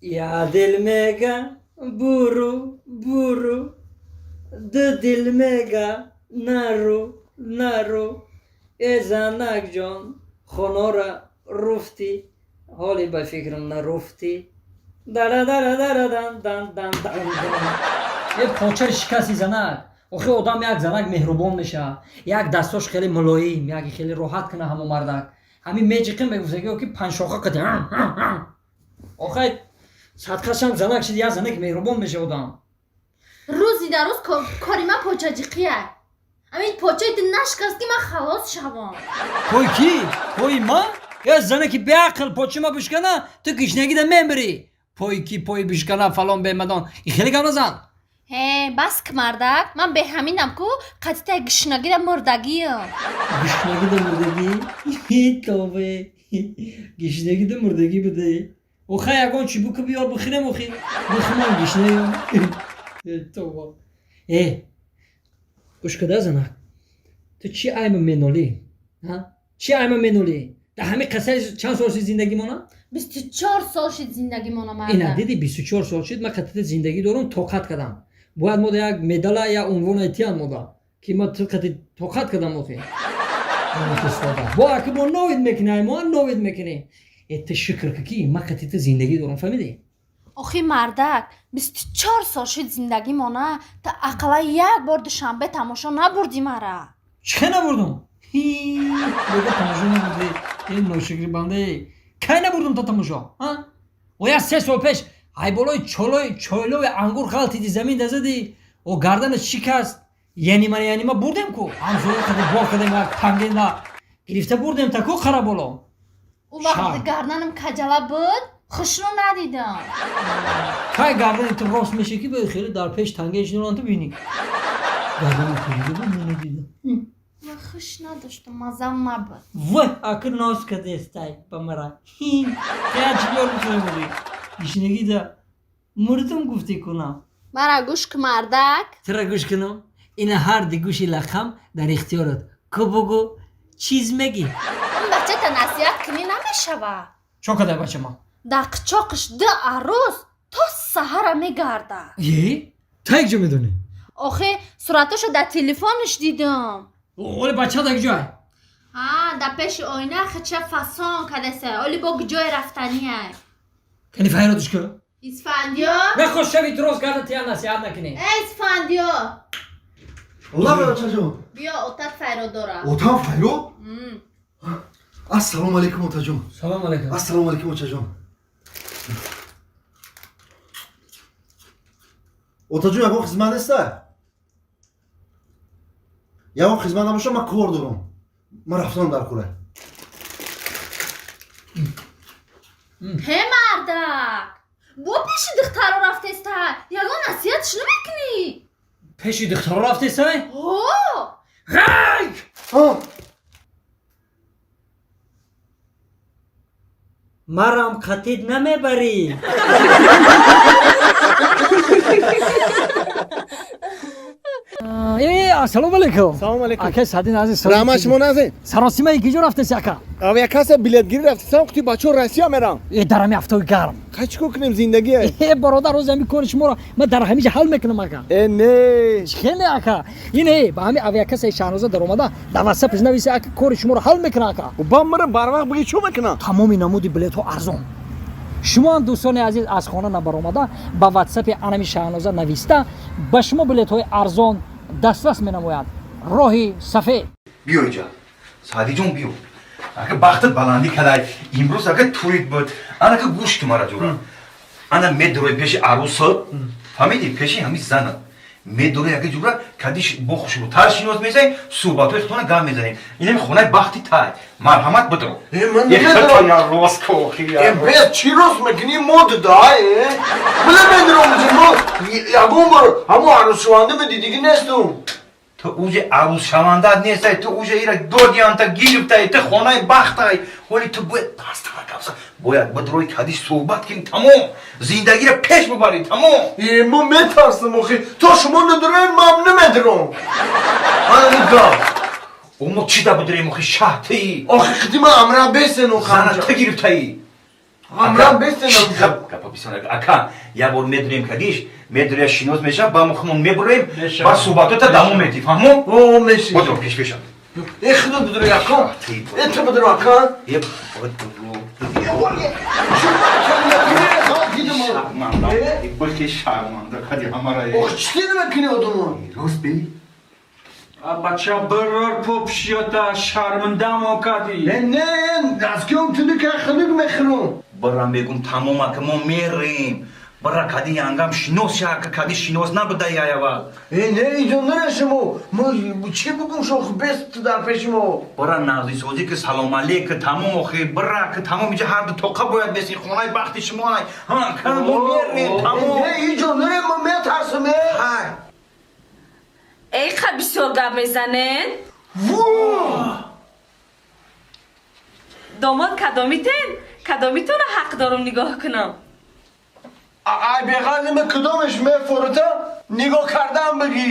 Я дил мега буру буру, ду дил мега нару нару. Э занакҷон, хонора руфтӣ, ҳоле ба фикрам наруфтӣ. Дара дара дара дан дан дан дан дан. Э почаи шикасти занак. Охи одам як занак меҳрубон мешавад, як дастош хеле мулоим, як хеле роҳат кана ҳамо мардак. Ҳамин меҷиқим мегуфтаги ки панҷшоха қати. Охай садқашам занак шид, як занак меҳрубон мешавад одам. Рӯзи дар рӯз кори ман почаҷиқия. Амин почаи ту нашикаст, ки ман халос шавам. Пой ки? Пои ма? Я занаки беақл, почи ма бишкана, ту гишнагида мемирӣ. Пой ки пои бишкана, фалон бемадон. И хеле гап назан. Ҳе, бас ки, мардак, ман беҳаминам ку қатитаи гишнагида мурдагиам. Гишнагида мурдагӣ? Тове. Гишнагида мурдагӣ буде. Охай ягон чӣ буки биёр бихӯрем охи. Бихӯрам гишнаям. Това. Э, гӯш када, занак. Ту чӣ айма менолӣ? Ҳа? Чӣ айма менолӣ? Дар ҳамин қиссаи чанд сол шуд зиндагимона? 24 сол шуд зиндагимона, Ина мардак. Диди, 24 сол шуд, ман қатита зиндагӣ дорам, тоқат кардам. Бояд мода як медала, як унвон айтиян мода, ки ма ту қати тоқат кардам охи. Бо аки бо новид мекунӣ, ай мо новид мекунӣ. Э ту шукр ки ма қатита зиндагӣ дорам, фаҳмидӣ? Охи мардак, 24 сол шуд зиндагимона, та ақалла як бор Душанбе тамошо набурдӣ мара. Чӣ набурдум? Бега тамошо набурдӣ. Э ношукри банде. Кай набурдум та тамошо? А? Оя 3 сол пеш ай болои чолои чойлои ангур ғалтиди, замин дазади, о гарданат шикаст. Янима янима бурдем ку. Ҳамсоя қади бор кардем, як тангенда гирифта бурдем та ку қара боло. Ӯ вақт гарданам каҷала буд, хушрӯ надидам. Кай гардани ту рост меше, ки бо хеле дар пеш танге шиноран ту бинӣ. Гардани ту дида буд, ман надидам. Ва хуш надоштам, мазам набуд. Вой, акр ноз кадестай ба мара. Я чӣ бор бихӯрем охи? Гишнагида мурдум гуфтӣ кунам. Мара гӯш ки, мардак. Тура гӯш кунам? Ина ҳар ди гӯши лақам дар ихтиёрат. Ку бугу, чиз мегӣ? Ин бачата насиҳат кунӣ намешава. Чо кадай бачама? Дар қичоқиш ду арӯз то саҳара мегардад. Е? Та як ҷо медонӣ? Охе суратошо дар телефонаш дидам. Оли бача дар ҷой? Ҳа, дар пеши оина хича фасон кадасе, оли бо ҷое рафтания. Кани файродиш ку. Исфандиёр! Нахош шави ту рост гарда, тия насиҳат накунӣ. Э Исфандиёр! Лабе, очаҷон. Биё, отат файрод дорад. Отам файрод? Ассалому алайкум, отаҷон. Салом алайкум. Ассалому алайкум, очаҷон. Отаҷон, ягон хизмат неста? Ягон хизмат набоша, ман кор дорам, ман рафтам дар кора. Ҳе мардак, бо пеши духтаро рафтеста, ягон насиҳатш намекунӣ? Пеши духтаро рафтесай? Ҳо. Ғай! Марам қатид намебарӣ. Э, ассалому алайкум. Салом алейкум. Ака Садин азиз. Раҳмат, шумо назин. Саросима ки ҷо рафтеси, ака? Ава каса билетгирӣ рафтесам, қути бачаҳо Россия мерам. Э, дар ҳами ҳафтаи гарм. Қай, чӣ кор кунем, зиндагие. Э бародар, рӯзи ҳами кори шуморо ман дар ҳамиҷа ҳал мекунам, ака. Э не. Хеле, ака, ине ба ҳами авиакассаи Шаҳноза даромада, дар ватсапш нависи, ака, кори шуморо ҳал мекунам, ака. Ба мара барвақт биги, чӣ мекунам? Тамоми намуди билетҳо арзон. Шумо ҳам, дӯстони азиз, аз хона набаромада, ба ватсапи анами Шаҳноза нависта, ба шумо билетҳои арзон дастрас менамояд роҳи сафед. Биё инҷа, Саъдиҷон, биё. Ака, бахтат баландӣ кадай имрӯз, ака, турит буд. Анака, гӯш ки, мара ҷура, ана медурой пеши арӯсат, фаҳмидӣ, пеши ҳами занат медурой, ака ҷура, кадиш бо хушрӯтар шинос мезанӣ, суҳбатҳои худтона гап мезанем. Инами хонаи бахти тай, марҳамат, бидро. Э, ман намедонам. Рост кохи. Э, бе, чӣ рост мекунӣ, мод да, э била, медурам. Мо ягон бор ҳамо арӯсшаванда медидигӣ нестум. Ту уже арӯсшавандат нестай, ту уже ира додианта, гирифтай, ту хонаи бахтай. Ҳоли ту бояд пастара кавса, бояд бидрои, кадиш суҳбат кунӣ, тамом, зиндагиро пеш бубарӣ, тамом. Э, мо метарсам охи, то шумо надурем, ман намедурам. Ана гап. Мо чӣ да бидурем охи, шаҳтии? Охи, қити ман амра бесен. Зана ту гирифтаӣ. Амра бесен. Гапа. Мухлисон, ака, як бор медурем, кадиш медуря, шинос меша, ба мухмон мебурем. Мешавад. Ба суҳбатота давом метӣ, фаҳмо? О, меши. Бодро, пеш пеша. Э, худо, бидро, якон. Э, ту бидро, акан. Е, бодро. Шарманда. Бихи, шарманда кади ҳамара. Ох, чӣ намекунӣ одамон? Рост бе. Бача, бирор попшиёта шармандамо кардӣ. Не, не, аз киём тунука хунук мехӯрам. Бара, мегум, тамом, ака, мо мерем. Бара, кади янгам шинос ша, ака, кади шинос набуда яявал. Э, не, иҷо нарашимо. Мо чӣ бугум, шох бес дар пеши мо. Бара, нағзисозӣ ки, салом алейк, тамом. Охи, бара, ки тамом, иҷа ҳарду тоқа бояд беси, хонаи бахти шумо ай. Ҳа, ка, мо мерем, тамом. Не, иҷо нарем, мо метарсам, э. Ҳай. Эй, ха, бисёр гап мезанен. Ву! Домод кадомитен? Кадомитона ҳақ дорум нигоҳ кунам? Ай, беғазиме, кудомеш мефорута, нигоҳ кардан бигӣ.